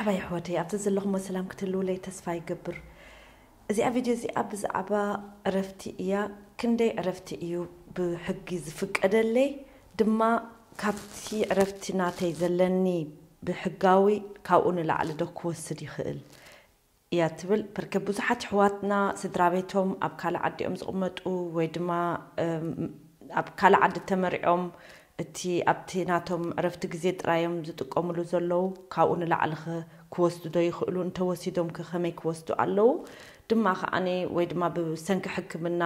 ኣባይ ኣሕዋተይ፣ ኣብቲ ዘለኹሞ ሰላም ክትህልውለይ ተስፋ ይገብር። እዚኣ ቪድዮ እዚኣ ብዛዕባ ዕረፍቲ እያ። ክንደይ ዕረፍቲ እዩ ብሕጊ ዝፍቀደለይ? ድማ ካብቲ ዕረፍቲ ናተይ ዘለኒ ብሕጋዊ ካብኡ ንላዕሊ ዶ ክወስድ ይኽእል? እያ ትብል። ብርክት ብዙሓት ኣሕዋትና ስድራ ቤቶም ኣብ ካልእ ዓዲ እዮም ዝቕመጡ፣ ወይ ድማ እም፣ ኣብ ካልእ ዓዲ ተመሪዖም እቲ ኣብቲ ናቶም ዕረፍቲ ግዜ ጥራይ እዮም ዝጥቀምሉ ዘለዉ። ካብኡ ንላዕሊ ኸ ክወስዱ ዶ ይኽእሉ? እንተወሲዶም ከ ከመይ ክወስዱ ኣለዉ? ድማ ከዓኒ ወይ ድማ ብሰንኪ ሕክምና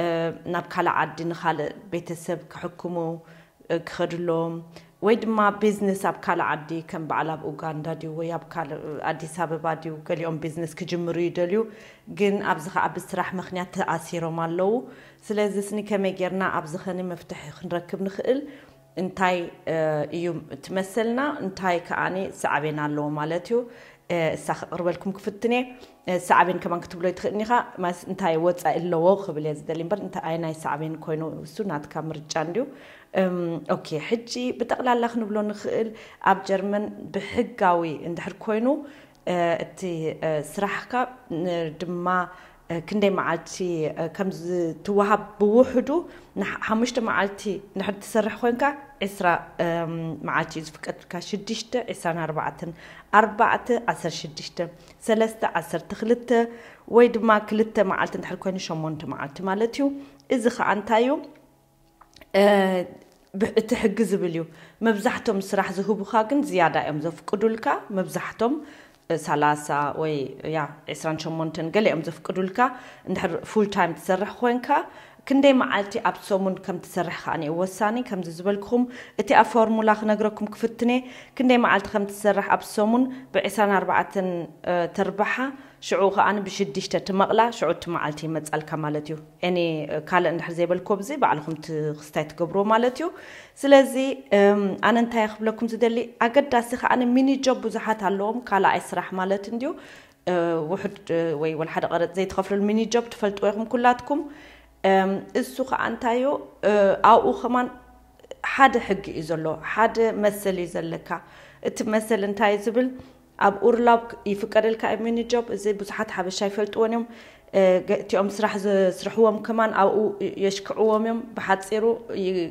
እ፣ ናብ ካልእ ዓዲ ንኻልእ ቤተሰብ ክሕክሙ እ፣ ክኸዱ ኣለዎም፣ ወይ ድማ ቢዝነስ ኣብ ካልእ ዓዲ ከም በዓል ኣብ ኡጋንዳ ድዩ ወይ ኣብ ካልእ ኣዲስ ኣበባ ድዩ፣ ገሊኦም ቢዝነስ ክጅምሩ ይደልዩ፣ ግን ኣብዚ ኸዓ ብስራሕ ምኽንያት ተኣሲሮም ኣለዉ። ስለዚ ስኒ ከመይ ጌርና ኣብዚ ኸኒ መፍትሒ ክንረክብ ንኽእል? እንታይ እ፣ እዩ እቲ መሰልና? እንታይ ከዓኒ ሳዕቤን ኣለዎ ማለት እዩ? እ፣ እሳ ከቕርበልኩም ክፍትን እየ። እ፣ ሳዕቤን ከማን ክትብሎ ትኽእልኒ ኢኻ። ማስ እንታይ ወጻኢ ኣለዎ ክብል እየ ዝደሊ እምበር፣ እንታይ ናይ ሳዕቤን ኮይኑ እሱ ናትካ ምርጫ እንድዩ። እም፣ ኦኬ፣ ሕጂ ብጠቕላላ ክንብሎ ንኽእል፣ ኣብ ጀርመን ብሕጋዊ እንድሕር ኮይኑ፣ እ፣ እቲ እ፣ ስራሕካ ን- ድማ እ፣ ክንደይ መዓልቲ እ፣ ከም ዝትወሃብ ብውሕዱ ንሓ- ሓሙሽተ መዓልቲ እንድሕር ትሰርሕ ኮይንካ ዕስራ እም፣ መዓልቲ እዩ ዝፍቀድካ። ሽዱሽተ፣ ዕስራን ኣርባዕተን፣ ኣርባዕተ፣ ዓሰርተ ሽዱሽተ፣ ሰለስተ፣ ዓሰርተ ክልተ፣ ወይ ድማ ክልተ መዓልቲ እንድሕር ኮይኑ ሸሞንተ መዓልቲ ማለት እዩ። እዚ ኸዓ እንታይ እዩ? እ፣ ብ- እቲ ሕጊ ዝብል እዩ። መብዛሕቶም ስራሕ ዝህቡኻ ግን ዝያዳ እዮም ዘፍቅዱልካ። መብዛሕቶም እ፣ ሰላሳ ወይ ያ ዕስራን ሸሞንተን ገለ እዮም ዘፍቅዱልካ። እንድሕር ፉል ታይም ትሰርሕ ኮይንካ ክንደይ መዓልቲ ኣብ ሰሙን ከም ትሰርሕ ከኣ እዩ ወሳኒ። ከምዚ ዝበልኩኹም እቲ ኣብ ፎርሙላ ክነግረኩም ክፍትኔ። ክንደይ መዓልቲ ከም ትሰርሕ ኣብ ሰሙን ብዕስራን ኣርባዕተን እ፣ ተርባሓ፣ ሽዑ ከኣ ብሽዱሽተ ትመቕላ፣ ሽዑ እቲ መዓልቲ ይመጻልካ ማለት እዩ። ኤኒ እ፣ ካልእ እንድሕር ዘይበልኮ ብዚ ባዕልኹም እቲ ክስታይ ትገብርዎ ማለት እዩ። ስለዚ እም፣ ኣነ እንታይ ክብለኩም ዝደሊ፣ ኣገዳሲ ከኣ ሚኒ ጆብ ብዙሓት ኣለዎም፣ ካልኣይ ስራሕ ማለት እንድዩ። እ፣ ውሑድ እ፣ ወይ ወላ ሓደ ቀረጥ ዘይትኸፍለሉ ሚኒ ጆብ ትፈልጥዎ ኢኹም ኩላትኩም። እም፣ እሱ ከኣ እንታይ እዩ? እ፣ ኣብኡ ከማን ሓደ ሕጊ እዩ ዘሎ፣ ሓደ መሰል እዩ ዘለካ። እቲ መሰል እንታይ እዩ ዝብል፣ ኣብ ኡርላብ ይፍቀደልካ እዩ ሚኒ ጆብ። እዚ ብዙሓት ሓበሻ ይፈልጥዎን እዮም። እ፣ ገ- እቲኦም ስራሕ ዘስርሕዎም ከማን ኣብኡ የሽክዕዎም እዮም። ብሓፂሩ ይ-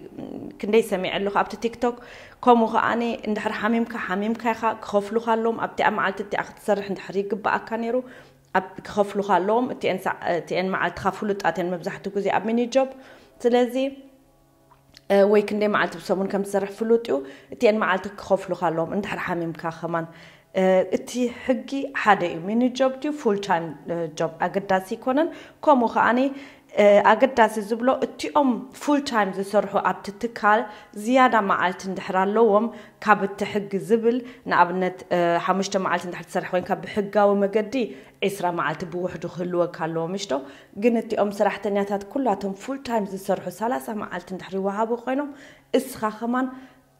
ክንደይ ሰሚዐ ኣለኹ ኣብቲ ቲክቶክ። ከምኡ ከዓኒ እንድሕር ሓሚምካ ሓሚምካ ኢኻ፣ ክኸፍሉኻ ኣለዎም። ኣብቲኣ መዓልቲ እቲኣ ክትሰርሕ እንድሕር ይግብኣካ ነይሩ፣ ኣብ ክኸፍሉኻ ኣለዎም። እቲኤን ሰዓ- እቲኤን መዓልትኻ ፍሉጣት እየን መብዛሕትኡ ግዜ ኣብ ሚኒ ጆብ። ስለዚ እ፣ ወይ ክንደይ መዓልቲ ብሰሙን ከም ትሰርሕ ፍሉጥ እዩ። እቲኤን መዓልቲ ክኸፍሉኻ ኣለዎም እንድሕር ሓሚምካ ከማን። እ፣ እቲ ሕጊ ሓደ እዩ። ሚኒ ጆብ ድዩ ፉል ታይም እ፣ ጆብ ኣገዳሲ ኣይኮነን። ከምኡ ከዓኒ እ፣ ኣገዳሲ ዝብሎ እቲኦም ፉል ታይም ዝሰርሑ ኣብቲ ትካል ዝያዳ መዓልቲ እንድሕር ኣለዎም ካብ እቲ ሕጊ ዝብል፣ ንኣብነት እ፣ ሓሙሽተ መዓልቲ እንድሕር ትሰርሕ ኮይንካ ብሕጋዊ መገዲ ዕስራ መዓልቲ ብውሕዱ ክህልወካ ኣለዎ ምሽቶ። ግን እቲኦም ሰራሕተኛታት ኩላቶም ፉል ታይም ዝሰርሑ ሰላሳ መዓልቲ እንድሕር ይወሃቡ ኮይኖም እስኻ ከማን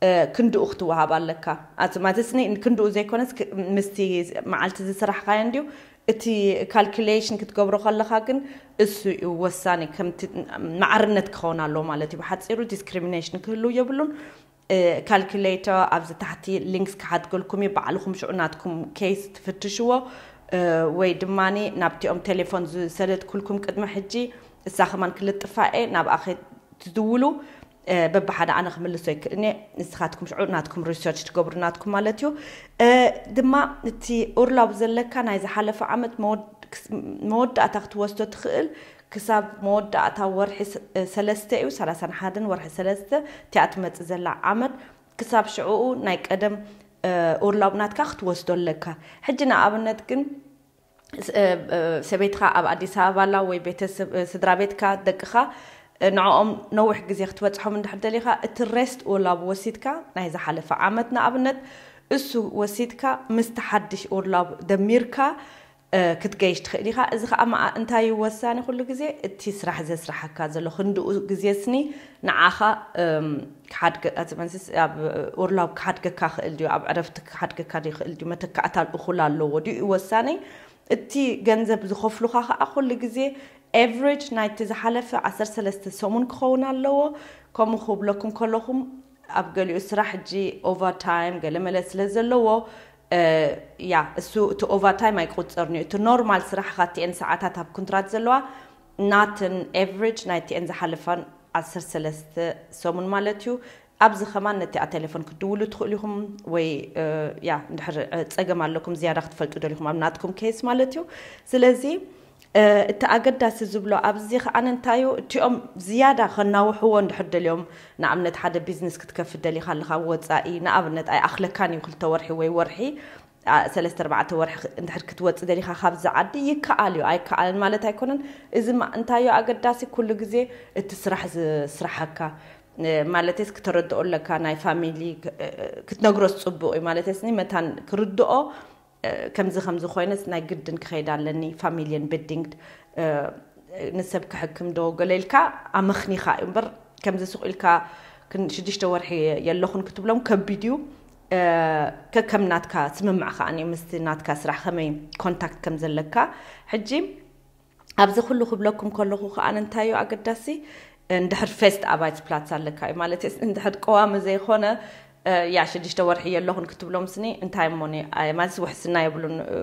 እ፣ ክንድኡ ክትወሃብ ኣለካ። ኣቲ ማለትስ ኒ- ክንድኡ ዘይኮነስ ክ- ምስቲ መዓልቲ ዝስራሕካዮ እንድዩ። እቲ ካልኩሌሽን ክትገብሮ ከለኻ ግን እሱ እዩ ወሳኒ። ከምቲ ማዕርነት ክኸውን ኣለዎ ማለት እዩ። ብሓፂሩ ዲስክሪሚኔሽን ክህሉ የብሉን። ካልኩሌተር ኣብዚ ታሕቲ ሊንክስ ክሓድገልኩም እዩ። ባዕልኹም ሽዑ ናትኩም ኬስ ትፍትሽዎ እ፣ ወይ ድማ ናብቲኦም ቴሌፎን ዝሰደድኩልኩም ቅድሚ ሕጂ እሳ ከማን ክልጥፋ እየ ናብኣ ትድውሉ። እ፣ በብሓደ ኣነ ክምልሶ ይክእልኒ። ንስኻትኩም ሽዑ ናትኩም ሪሰርች ትገብሩ ናትኩም ማለት እዩ። እ፣ ድማ እቲ ኡርላብ ዘለካ ናይ ዝሓለፈ ዓመት መወድ- ክስ- መወዳእታ ክትወስዶ ትኽእል። ክሳብ መወዳእታ ወርሒ ስ- እ፣ ሰለስተ እዩ፣ ሰላሳን ሓደን ወርሒ ሰለስተ እቲኣ ትመጽእ ዘላ ዓመት። ክሳብ ሽዕኡ ናይ ቀደም እ፣ ኡርላብ ናትካ ክትወስዶ ኣለካ። ሕጂ ንኣብነት ግን ስ- እ፣ እ፣ ሰበይትኻ ኣብ ኣዲስ ኣበባ ኣላ ወይ ቤተሰብ እ፣ ስድራ ቤትካ ደቅኻ እ፣ ንዕኦም ነዊሕ ግዜ ክትበጽሖም እንድሕር ደሊኻ እቲ ሬስት ኡርላብ ወሲድካ ናይ ዝሓለፈ ዓመት ንኣብነት እሱ ወሲድካ ምስቲ ሓድሽ ኡርላብ ደሚርካ እ፣ ክትገይሽ ትኽእል ኢኻ። እዚ ኸዓ መዓ እንታይ እዩ ወሳኒ? ኩሉ ግዜ እቲ ስራሕ ዘስርሓካ ዘሎ ክንድኡ ግዜ ስኒ ንዓኻ እም፣ ክሓድገ- ኣዚ መንስስ ኣብ ኡርላብ ክሓድገካ ክእል ድዩ፣ ኣብ ዕረፍቲ ክሓድገካ ይኽእል ድዩ፣ መተካእታል እኹል ኣለዎ ድዩ እዩ ወሳኒ። እቲ ገንዘብ ዝኸፍሉኻ ኸዓ ኩሉ ግዜ ኤቨሬጅ ናይቲ ዝሓለፈ ዓሰርተ ሰለስተ ሰሙን ክኸውን ኣለዎ። ከምኡ ክብለኩም ከለኹም ኣብ ገሊኡ ስራሕ ሕጂ ኦቨርታይም ገለ መለ ስለ ዘለዎ እ፣ ያ እሱ እቲ ኦቨርታይም ኣይቁጸርን እዩ። እቲ ኖርማል ስራሕኻ እቲኤን ሰዓታት ኣብ ኮንትራት ዘለዋ ናተን ኤቨሬጅ ናይቲኤን ዝሓለፋን ዓሰርተ ሰለስተ ሰሙን ማለት እዩ። ኣብዚ ከማን ነቲኣ ቴሌፎን ክትድውሉ ትኽእሉ ኢኹም ወይ እ፣ ያ እንድሕር እ፣ ጸገም ኣለኩም ዝያዳ ክትፈልጡ ደሊኹም ኣብ ናትኩም ኬስ ማለት እዩ። ስለዚ እ፣ እቲ ኣገዳሲ ዝብሎ ኣብዚ ከዓነ እንታይ እዩ፣ እቲኦም ዝያዳ ከናውሕዎ እንድሕር ደልዮም፣ ንኣብነት ሓደ ቢዝነስ ክትከፍት ደሊኻ ኣለኻ ወጻኢ፣ ንኣብነት ኣይኣኽለካን እዩ ክልተ ወርሒ ወይ ወርሒ፣ ኣ፣ ሰለስተ ኣርባዕተ ወርሒ ክ-፣ እንድሕር ክትወጽእ ደሊኻ ካብዚ ዓዲ ይከኣል እዩ፣ ኣይከኣልን ማለት ኣይኮነን። እዚ ማ-፣ እንታይ እዩ ኣገዳሲ፣ ኩሉ ግዜ እቲ ስራሕ ዝስራሓካ፣ እ፣ ማለትስ ክተረድኦ ኣለካ፣ ናይ ፋሚሊ ክ-፣ እ፣ ክትነግሮስ ጽቡቕ እዩ፣ ማለትስ ኒ መታን ክርድኦ፣ እ፣ ከምዚ ከምዚ ኮይነስ ናይ ግድን ክኸይድ ኣለኒ፣ ፋሚሊን ቢልዲንግ፣ እ፣ ንሰብ ክሕክም ዶ ገለ ኢልካ ኣመኽኒኻ እዩ እምበር፣ ከምዚ ስቕ ኢልካ ክን-፣ ሽዱሽተ ወርሒ የለኹን ክትብሎም ከቢድ እዩ። እ፣ ከከም ናትካ ስምምዕ ከዓኒ ምስቲ ናትካ ስራሕ ከመይ ኮንታክት ከም ዘለካ። ሕጂ ኣብዚ ኩሉ ክብለኩም ከለኹ ከዓኒ እንታይ እዩ ኣገዳሲ፣ እንድሕር ፌስት ኣባይት ፕላትስ ኣለካ እዩ ማለት እዩ። እንድሕር ቀዋሚ ዘይኮነ፣ እ፣ ያ ሽዱሽተ ወርሒ የለኹን ክትብሎም ስኒ እንታይ እሞ ኒ-፣ ኣይ፣ ማለት ውሕስና የብሉን፣ እ፣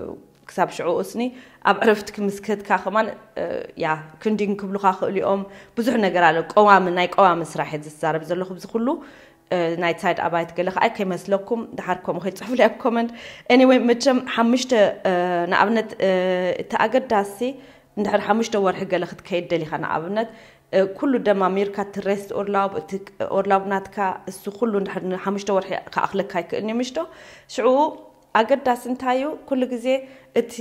ክሳብ ሽዑኡ ስኒ ኣብ ዕረፍቲ ክምስክትካ ከማን፣ እ፣ ያ ክንዲን ክብሉካ ክእሉ እዮም። ብዙሕ ነገር ኣሎ። ቀዋሚ፣ ናይ ቀዋሚ ስራሕ እየ ዝዛረብ ዘለኹ። ብዚ ኩሉ፣ እ፣ ናይ ሳይድ ኣባይት ገለ ከኣ ከይመስለኩም፣ ድሓር ከምኡ ከይጽሕፉለይ ኣብ ኮመንት። ኤኒወይ፣ መቸም ሓሙሽተ፣ እ፣ ንኣብነት፣ እ፣ እቲ ኣገዳሲ እንድሕር ሓሙሽተ ወርሒ ገለ ክትከይድ ደሊኻ ንኣብነት፣ እ፣ ኩሉ ደማሚርካ እቲ ሬስት ኡርላውብ፣ እቲ ኡርላውብ ናትካ እሱ ኩሉ እንድሕር ንሓሙሽተ ወርሒ ክኣኽለካ ኣይክእልን እዩ ምሽቶ። ሽዑ ኣገዳሲ እንታይ እዩ? ኩሉ ግዜ እቲ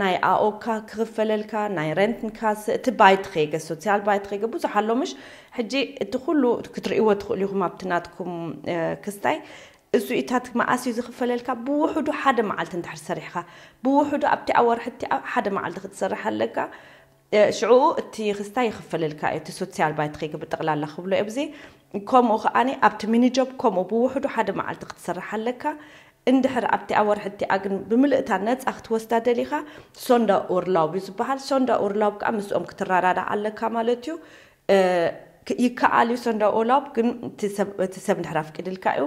ናይ ኣኦካ ክኽፈለልካ፣ ናይ ሬንትንካስ፣ እቲ ባይትኼገ፣ ሶሲያል ባይትኼገ ብዙሕ ኣሎ ምሽ? ሕጂ እቲ ኩሉ ክትርእይዎ ትኽእሉ ኢኹም ኣብቲ ናትኩም፣ እ፣ ክስታይ። እሱ ኢታት መኣስ እዩ ዝኽፈለልካ? ብውሕዱ ሓደ መዓልቲ እንድሕር ሰሪሕኻ፣ ብውሕዱ ኣብቲ ኣወርሒ እቲ ሓደ መዓልቲ ክትሰርሕ ኣለካ። እ፣ ሽዑ እቲ ክስታይ ይኽፈለልካ እዩ፣ እቲ ሶሲያል ባይትኼገ ብጠቕላላ ክብሎ እየ። ብዚ ከምኡ ከዓኒ ኣብቲ ሚኒ ጆብ ከምኡ ብውሕዱ ሓደ መዓልቲ ክትሰርሕ ኣለካ። እንድሕር ኣብቲ ኣወርሒ እቲኣ ግን ብምልእታ ነጻ ክትወስዳ ደሊኻ፣ ሶንዳ ኡርላውብ እዩ ዝበሃል። ሶንዳ ኡርላውብ ከኣ ምስኦም ክትረዳዳእ ኣለካ ማለት እዩ። እ፣ ክ-፣ ይከኣል እዩ ሶንዳ ኡርላውብ፣ ግን እቲ ሰብ፣ እቲ ሰብ እንድሕር ኣፍቂድልካ እዩ።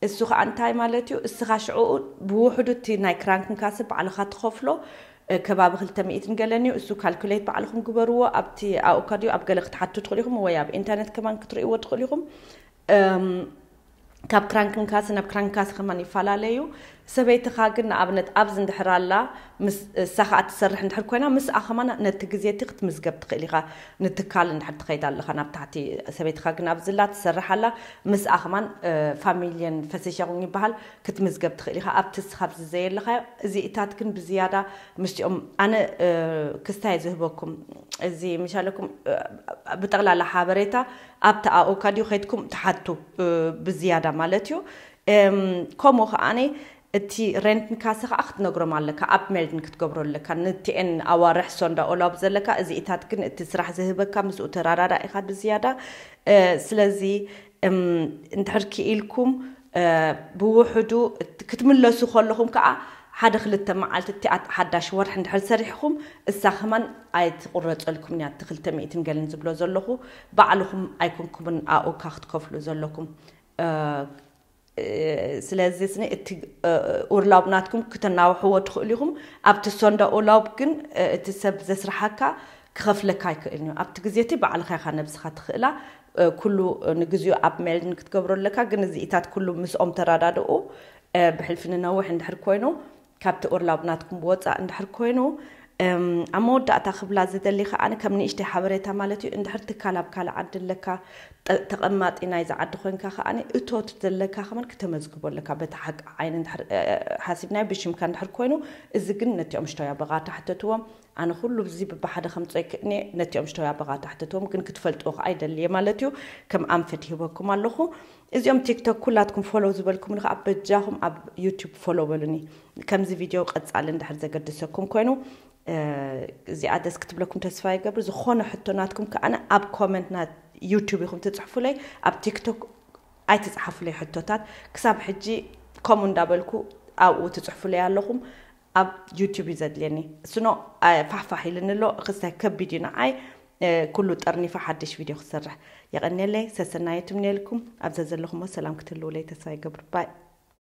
እሱ ከኣ እንታይ ማለት እዩ? እስኻ ሽዑኡ ብውሕዱ እቲ ናይ ክራንክንካስ ባዕልኻ ትኸፍሎ፣ እ፣ ከባቢ ክልተ ሚእትን ገለን እዩ። እሱ ካልኩሌት ባዕልኹም ግበርዎ። ኣብቲ ኣኦካ ድዩ ኣብ ገለ ክትሓቱ ትኽእሉ ኢኹም፣ ወይ ኣብ ኢንተርኔት ከማን ክትርእይዎ ትኽእሉ ኢኹም። እም፣ ካብ ክራንክንካስ ናብ ክራንክካስ ከማን ይፈላለዩ። ሰበይትኻ ግን ንኣብነት ኣብዚ እንድሕር ኣላ፣ ምስ እሳ ኸኣ ትሰርሕ እንድሕር ኮይና፣ ምስኣ ከማን ነቲ ግዜ እቲ ክትምዝገብ ትኽእል ኢኻ። ንትካል እንድሕር ትኸይድ ኣለኻ ናብ ታሕቲ፣ ሰበይትኻ ግን ኣብዚ ኣላ ትሰርሕ ኣላ፣ ምስኣ ከማን፣ እ፣ ፋሚልየን ፈሲሸኹም ይበሃል፣ ክትምዝገብ ትኽእል ኢኻ። ኣብቲ እስኻ ኣብዚ ዘየለኻዮ፣ እዚኢታት ግን ብዝያዳ ምስኦም ኣነ፣ እ፣ ክስታይ ዝህበኩም፣ እዚ ምሻለኩም፣ እ፣ ብጠቕላላ ሓበሬታ ኣብቲ ኣኦካ ድዩ ከይድኩም ትሓቱ፣ እ፣ ብዝያዳ ማለት እዩ። እም፣ ከምኡ ከዓኒ እቲ ሬንት ንካሰ ከዓ ክትነግሮም ኣለካ፣ ኣብ ሜልድን ክትገብሮ ኣለካ። ንቲኤን ኣዋርሕ ሶንዳ ኦላብ ዘለካ፣ እዚኢታት ግን እቲ ስራሕ ዝህበካ ምስኡ ተራዳዳ ኢኻ ብዝያዳ። እ፣ ስለዚ፣ እም፣ እንድሕር ክኢልኩም፣ እ፣ ብውሕዱ እት-፣ ክትምለሱ ከለኹም ከዓ ሓደ ክልተ መዓልቲ እቲ ኣት-፣ ሓዳሽ ወርሒ እንድሕር ሰሪሕኹም፣ እሳ ከማን ኣይትቁረጸልኩም እያ፣ እቲ ክልተ ሚእትን ገልን ዝብሎ ዘለኹ፣ ባዕልኹም ኣይኮንኩምን ኣኦካ ክትከፍሉ ዘለኩም። እ፣ እ፣ ስለዚ ስኒ እቲ፣ እ፣ ኡርላብ ናትኩም ክተናውሕዎ ትኽእሉ ኢኹም። ኣብቲ ሶንዳ ኡርላብ ግን፣ እ፣ እቲ ሰብ ዘስርሓካ ክኸፍለካ ኣይክእልን እዩ። ኣብቲ ግዜ እቲ ባዕልኻ ኢኻ ነብስኻ ትኽእላ። እ፣ ኩሉ ንግዚኡ ኣብ ሜልድን ክትገብሮ ኣለካ፣ ግን እዚኢታት ኩሉ ምስኦም ተራዳድኡ። እ፣ ብሕልፊ ንነውሕ እንድሕር ኮይኑ፣ ካብቲ ኡርላብ ናትኩም ብወጻእ እንድሕር ኮይኑ፣ እም፣ ኣብ መወዳእታ ክብላ ዝደሊ ከኣ ከም ንእሽተይ ሓበሬታ ማለት እዩ፣ እንድሕር ትካል ኣብ ካልእ ዓዲ ኣለካ፣ ጠ-፣ ተቐማጢ ናይዚ ዓዲ ኮይንካ ከኣ እቶት ዘለካ ከማን ክተመዝግቦ ኣለካ። በቲ ሓቂ ዓይኒ እንድሕር፣ እ፣ ሓሲብናዮ ብሽምካ እንድሕር ኮይኑ፣ እዚ ግን ነቲኦም ሽቶያ በቓ ተሕተትዎም። ኣነ ኩሉ እዚ ብብሓደ ከምጾ ይክእኒ፣ ነቲኦም ሽቶያ በቓ ተሕተትዎም፣ ግን ክትፈልጥዎ ከኣ ይደሊ እየ ማለት እዩ። ከም ኣንፈት ይህበኩም ኣለኹ። እዚኦም ቲክቶክ ኩላትኩም ፎሎው ዝበልኩምኒ ከኣ በጃኹም ኣብ ዩቱብ ፎሎው በሉኒ። ከምዚ ቪድዮ ቀጻሊ እንድሕር ዘገድሰኩም ኮይኑ፣ እ፣ እዚኣ ደስ ክትብለኩም ተስፋ ይገብር። ዝኾነ ሕቶ ናትኩም ከኣ ኣብ ኮመንት ናይ ዩቱብ ኢኹም ትጽሕፉለይ። ኣብ ቲክቶክ ኣይትጽሓፉለይ ሕቶታት። ክሳብ ሕጂ ከምኡ እንዳበልኩ ኣብኡ ትጽሕፉለይ ኣለኹም። ኣብ ዩቱብ እዩ ዘድልየኒ። ስኖ፣ እ፣ ፋሕፋሕ ኢልኒ ኣሎ። ክስታይ ከቢድ እዩ ንዓይ። እ፣ ኩሉ ጠርኒፋ ሓድሽ ቪድዮ ክሰርሕ። የቐንየለይ። ሰሰናዩ ትምነየልኩም። ኣብ ዘዘለኹሞ ሰላም ክትህልውለይ ተስፋ ይገብር። ባይ።